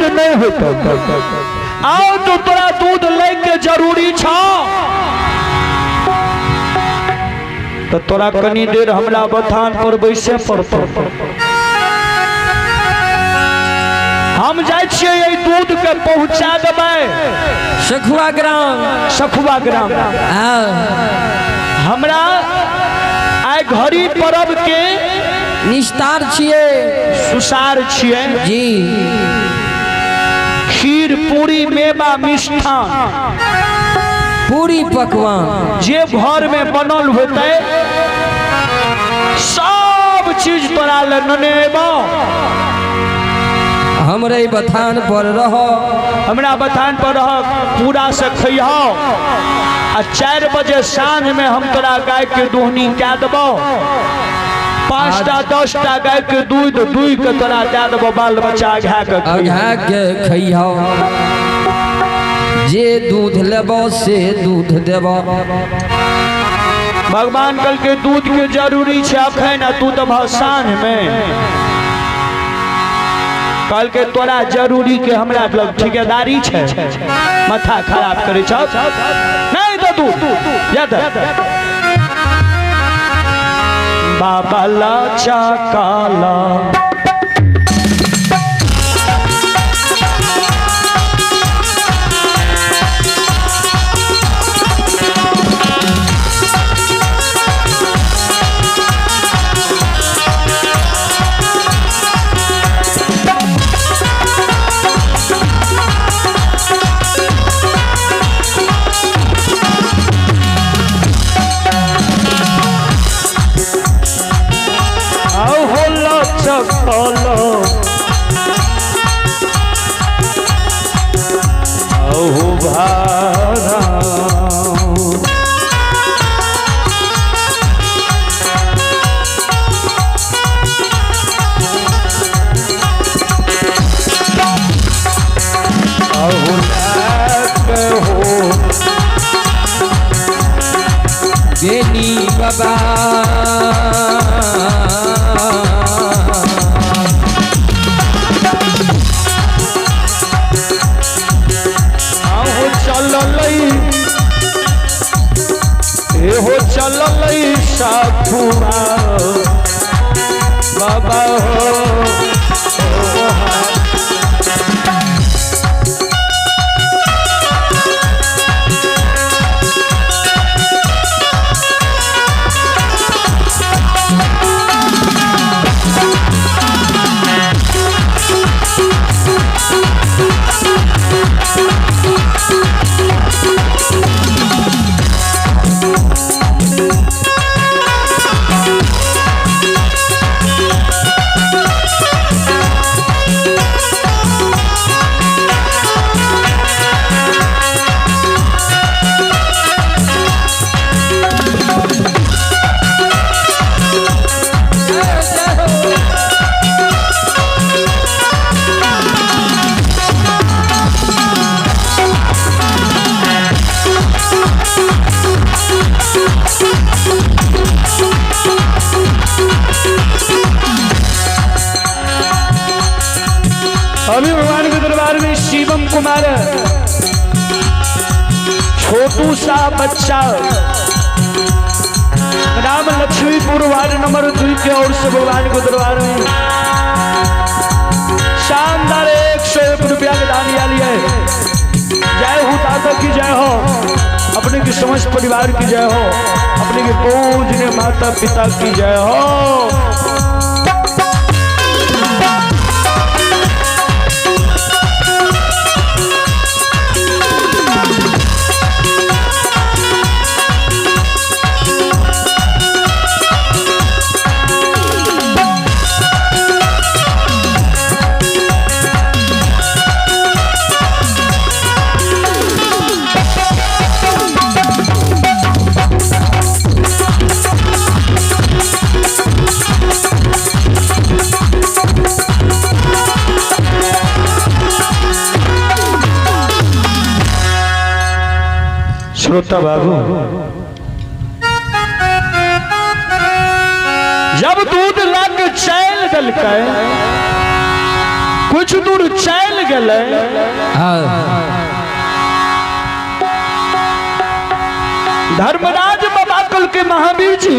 नहीं होतो। आओ तो तोरा दूध लै के जरूरी छौ तो तोरा कनी देर हमरा बथान पर बैसे पड़तो। हम जाइ छियै एहि दूध के पहुंचा देबै सखुआ ग्राम। सखुआ ग्राम। हाँ। हमरा आइ घड़ी परब के निस्तार छियै, सुसार छियै जी। खीर पूरी मेवा मिष्ठान पूरी पकवान जे घर में बनल होते सब चीज तोरा ले ननेबो। हमरे बथान पर रहो, हमरा बथान पर रह, पूरा से खइहो। आ 4 बजे साँझ में हम तोरा गाय के दुहनी कए देबो। 5टा 10टा गाय के दूध दुहि के तोरा दए देबो, बाल बच्चा अघा के खइहो। अघा के खइहो। जे दूध लेबो से दूध देबो। भगवान कल के दूध के जरूरी छै अखन, आ तू देबह साँझ में। कल के तोरा जरूरी के हमरा लग ठेकेदारी छै, माथा खराब करे छौ। नहीं तो दूध या दे। बाबा लाचा काला बेनी बाबा आहो चललै, एहो चललै साखुआ बाबा हो। अभी भगवान के दरबार में शिवम कुमार छोटू सा बच्चा राम लक्ष्मीपुर वार्ड नंबर 2 के ओर से भगवान के दरबार में शानदार 101 रुपया के दान लिया है। जय हो दादा की जय हो, अपने की समस्त परिवार की जय हो, अपने के पूजनीय माता पिता की जय हो। श्रोता बाबू, जब दूध लग चैल दलकै, कुछ दूर चल गेलै। हाँ। धर्मराज बाबा कल के महावीर जी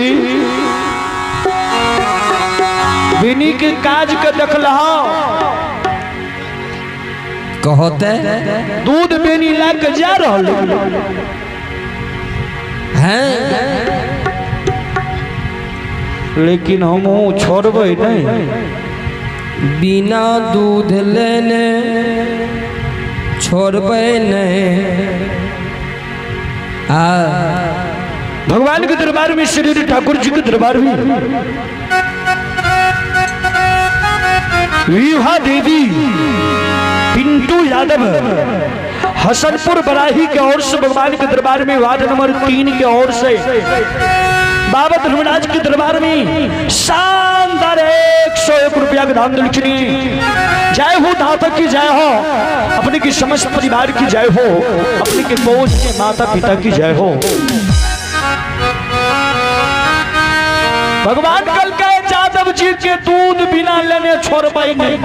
बिनी के काज के देखल कहते दूध बेनी ला के जा रहल हैं, लेकिन हम छोड़बै नहीं। बिना दूध लेने छोड़बै नहीं। आ भगवान के दरबार में, श्री ठाकुर जी के दरबार में विवाह देवी पिंटू यादव हसनपुर बराही के ओर से भगवान के दरबार में वार्ड नंबर 3 के ओर से बाबा धर्मराज के दरबार में शानदार 101 रुपया के दान दक्षिणी। जय हो दाता की जय हो, अपने की समस्त परिवार की जय हो, अपने के बोझ के माता पिता की जय हो। भगवान कल के जादव जी के दूध बिना लेने छोड़बै नहीं।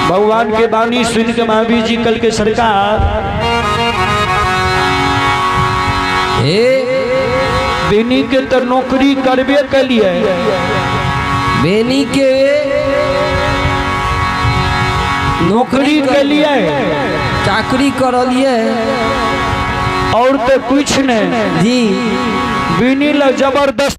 भगवान के वाणी सुन के महावीर जी कल के सरकार ए बेनी के तो नौकरी करबे के लिए, बेनी के नौकरी के लिए चाकरी करलिए और तो कुछ नहीं जी। बेनी ला जबरदस्त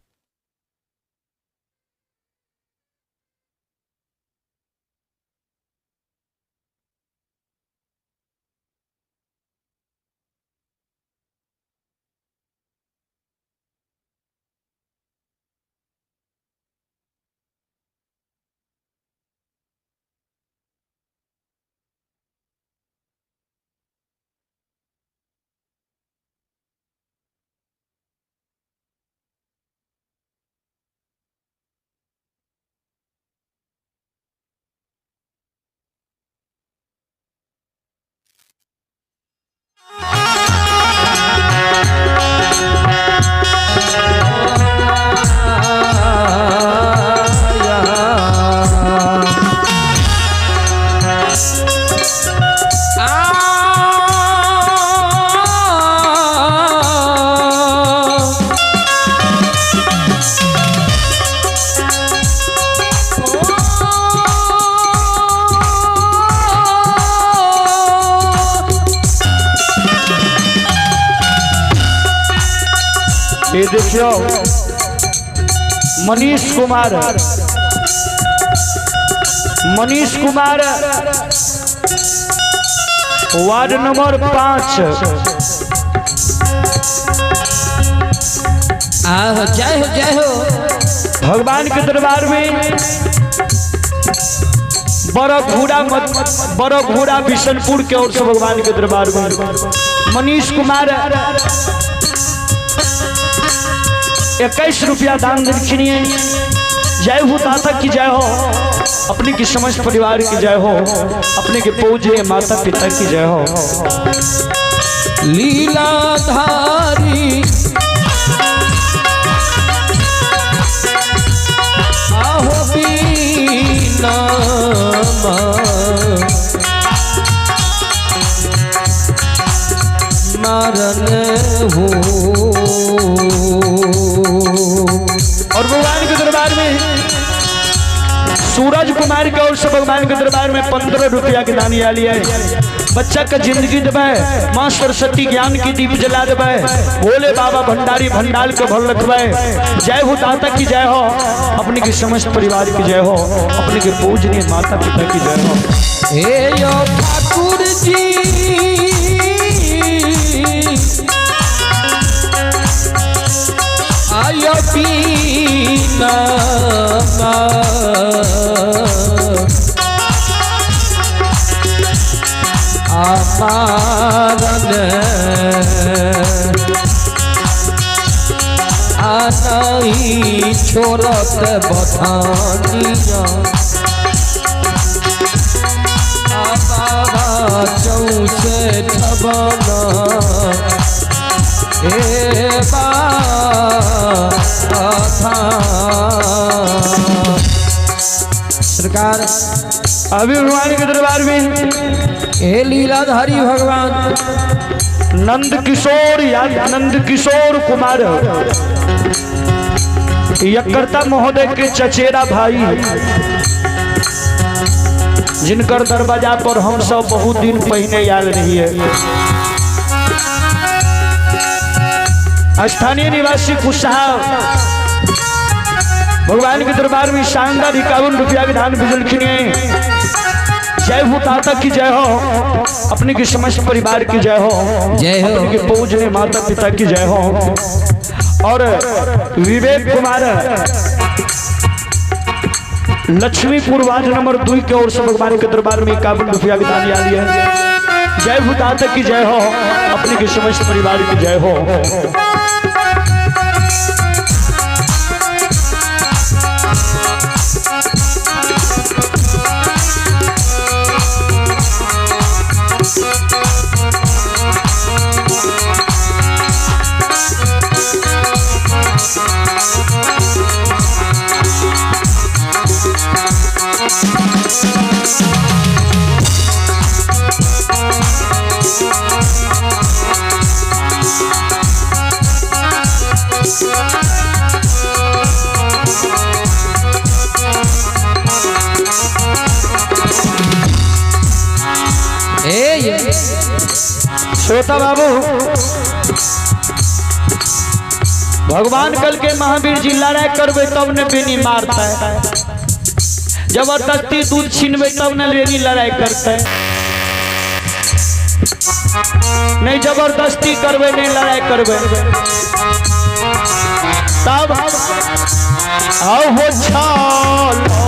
ये देखियो मनीष कुमार, मनीष कुमार वार्ड नंबर 5। आहो जय हो जय हो। भगवान के दरबार में बड़ा घोड़ा बड़ा घोड़ा बिशनपुर के ओर से भगवान के दरबार में मनीष कुमार 21 रुपया दान दक्षिणी। जय हो दाता की जय हो, अपने की समस्त परिवार की जय हो, अपने के पूज्य माता पिता की जय हो। लीलाधारी आहो बीना मरन हो। और भगवान के दरबार में सूरज कुमार के ओर से भगवान के दरबार में 15 रुपया के दानी आली है। बच्चा का जिंदगी देवे, माँ सरस्वती ज्ञान की दीप जला देवे, भोले बाबा भंडारी भंडाल के भर रखवे। जय हो दाता की जय हो, अपने के समस्त परिवार की जय हो, अपने के पूजनीय माता पिता की जय हो। हे यो ठाकुर जी आयो पीना आमारन आनाई छोड़त बथानिया आबाबा चौसे ठबना हे बा था। सरकार। अभी भगवान के दरबार में हे लीलाधारी भगवान नंद किशोर या नंद किशोर कुमार यज्ञकर्ता महोदय के चचेरा भाई, जिनकर दरवाजा पर हम सब बहुत दिन पहले आयल रहिए, स्थानीय निवासी कुशवाहा भगवान के दरबार में शानदार 51 रुपया के दान भेजलखिन। जय हो ताता की जय हो, अपने के समस्त परिवार की जय हो, जय हो। अपने के पूजनीय माता पिता की जय हो। और विवेक कुमार लक्ष्मीपुर वार्ड नंबर 2 के ओर से भगवान के दरबार में 51 रुपया के दान आया है। जय हो ताता की जय हो, अपने के समस्त परिवार की जय हो। ए श्रोता बाबू, भगवान कल के महावीर जी लड़ाई करबे तब ने बेनी मारता है, जबरदस्ती दूध छीनबे तब ने बेनी लड़ाई करता है, नहीं जबरदस्ती करबे नहीं लड़ाई करबे तब आओ हो छाल हो।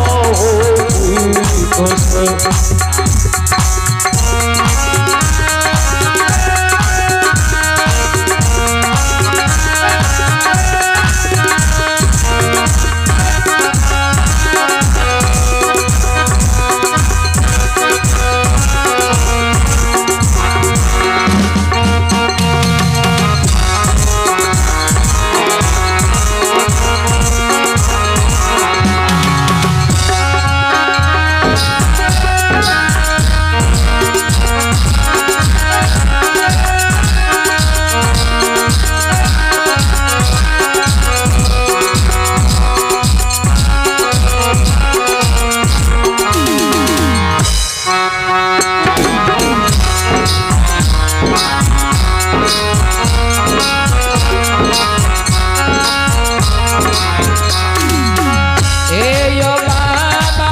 ए यो बाबा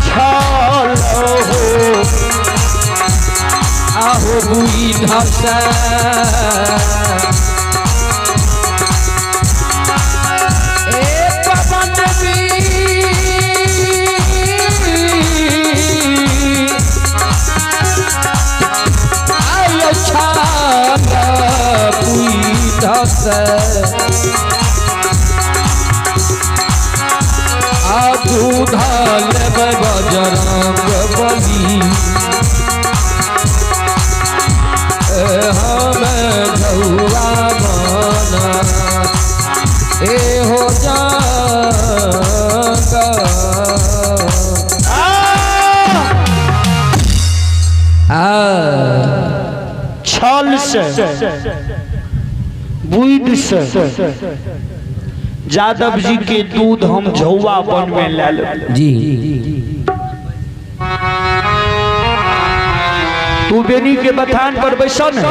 छाल हो आहो बुई धसा ए पवन भी आयो छाल बुई धसा आ दूध लेबै बजरंग बली हम झौआ बना ए हो जा छल से बुद्धि से जादव जी के दूध हम झौआ वन में ले लेब। जी तू बेनी के बथान पर बैसल ने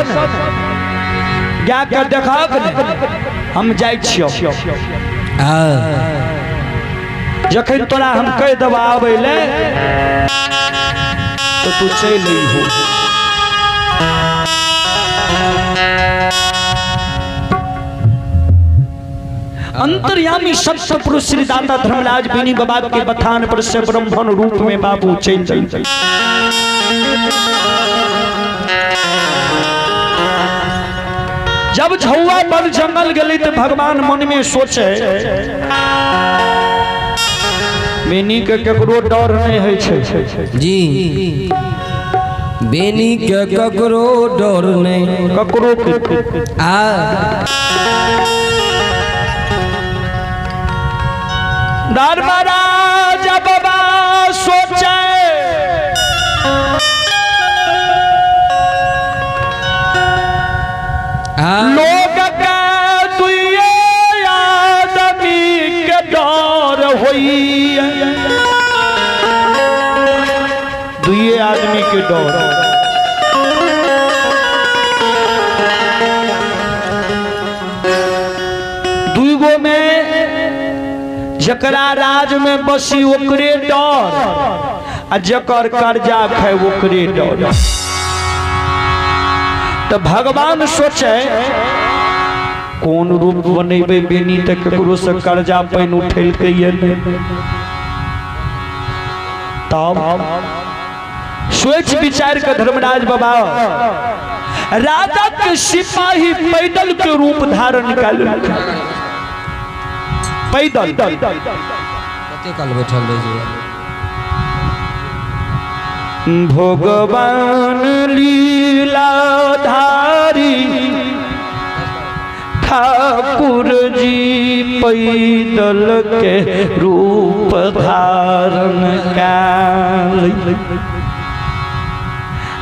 जा के देखब ने हम जाइ छियौ। जखन तोरा हम कह देबा आबै ले तो तू चलि अइहो। अंतर्यामी सत्य पुरुष श्री दाता धर्मराज बेनी बाबा के बथान पर से ब्राह्मण रूप में बाबू चल जाए। जब झौआ बन जंगल गई तो भगवान मन में सोचे बेनी के ककरो डर नहीं है छै। जी बेनी के ककरो डर नहीं ककरो के आ धर्मराज बाबा होइए। दुइये आदमी के डर। दुगो में जकरा राज में बसी ओकरे डर आ जकर कर्जा खाए ओकरे डर। तो भगवान सोचे कोन रूप बनेबे बेनी त ककरो से कर्जा पानि उठेलकै ये नहीं। तब सोच विचार के धर्मराज बाबा राजा के सिपाही पैदल के रूप धारण कर लेलकै। पैदल कते काल बैठल रहि जेबै। भगवान लीलाधारी ठाकुर जी पैदल के रूप धारण काल।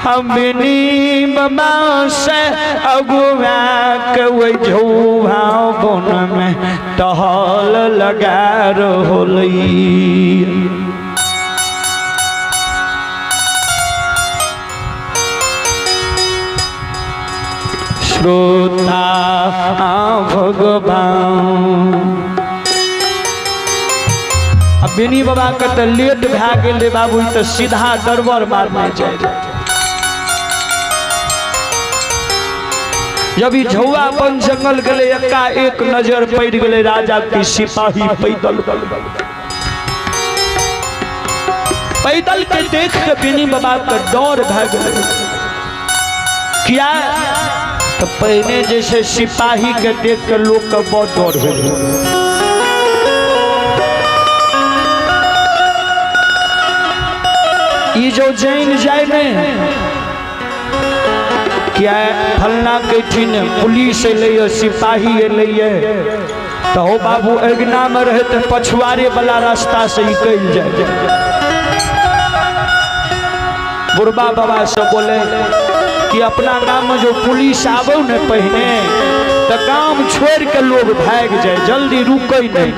हमनी बाबा से अगुआ के झौहा बन में टहल लगा रहलै। श्रोता भगवान अब बेनी बाबा के तो लेट भए गेल रे बाबू, तो सीधा दरबार मारने जाए। जब ई झौआ अपन जंगल गेले एका एक नजर पड़ गेले राजा के सिपाही पैदल पैदल के देख के बेनी बाबा के डर भए गेलै। किया तो पहले जैसे सिपाही के देख के लोग के बहुत डर हो गए। ई जो जैन जाए ने क्या फलना के ठिन पुलिस अलै सिपाही अलै तो हो बाबू अगना में रहे तो पछुआरे वाला रास्ता से निकल जाए। बुढ़बा बाबा से बोले कि अपना गांव में जो पुलिस आबो ने पहने तो काम छोड़ के लोग भाग जाए, जल्दी रुके नहीं।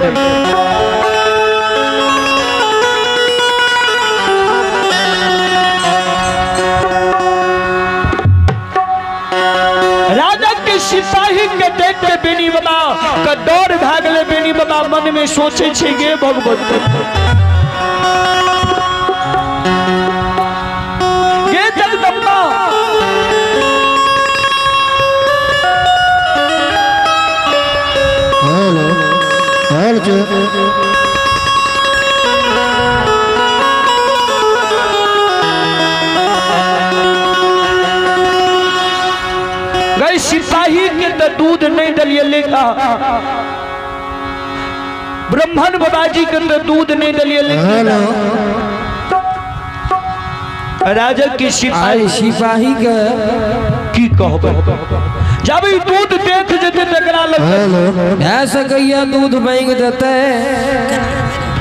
राजा के सिपाही के देख के बेनी बाबा के डर भागले। बेनी बाबा मन में सोचे छे गे भगवत गे जगदम्बा हेलो हेलो गई सिपाही के तो दूध नहीं दलिए लेकिन ब्राह्मण बाबाजी के तो दूध नहीं दलिए लेकिन राजा के सिपाही सिपाही के की कहबै जब ई दूध देख जेतै तकरा लग भए सकैया दूध मांगि देतै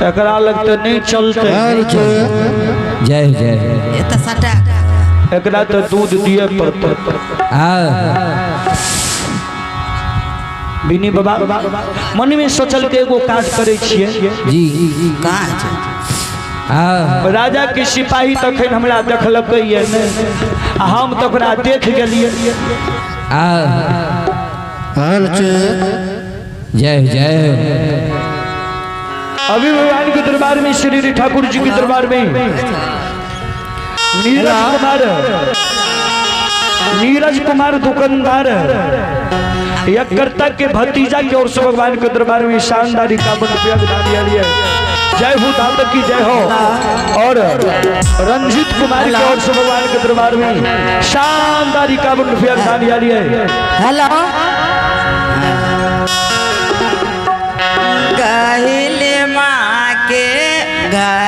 तकरा लग तो नहीं चलते। जय जय एकरा तो दूध दिए पड़तै। बिनी बाबा मन में सोचल के एगो काज करै छियै जी काज। राजा के सिपाही तखन हमरा देखलकै ये नहि आ हम तऽ ओकरा देख गेलियै। जय जय। अभी भगवान के दरबार में श्री ठाकुर जी के दरबार में नीरज कुमार दुकानदार यज्ञकर्ता के भतीजा की ओर से भगवान के दरबार में शानदार 51 रुपया दान दिया है। जय हो दाता की जय हो। और रंजित कुमार की ओर से भगवान के दरबार में शानदार 51 रुपया दान दिया है। हेलो कहले माँ के घर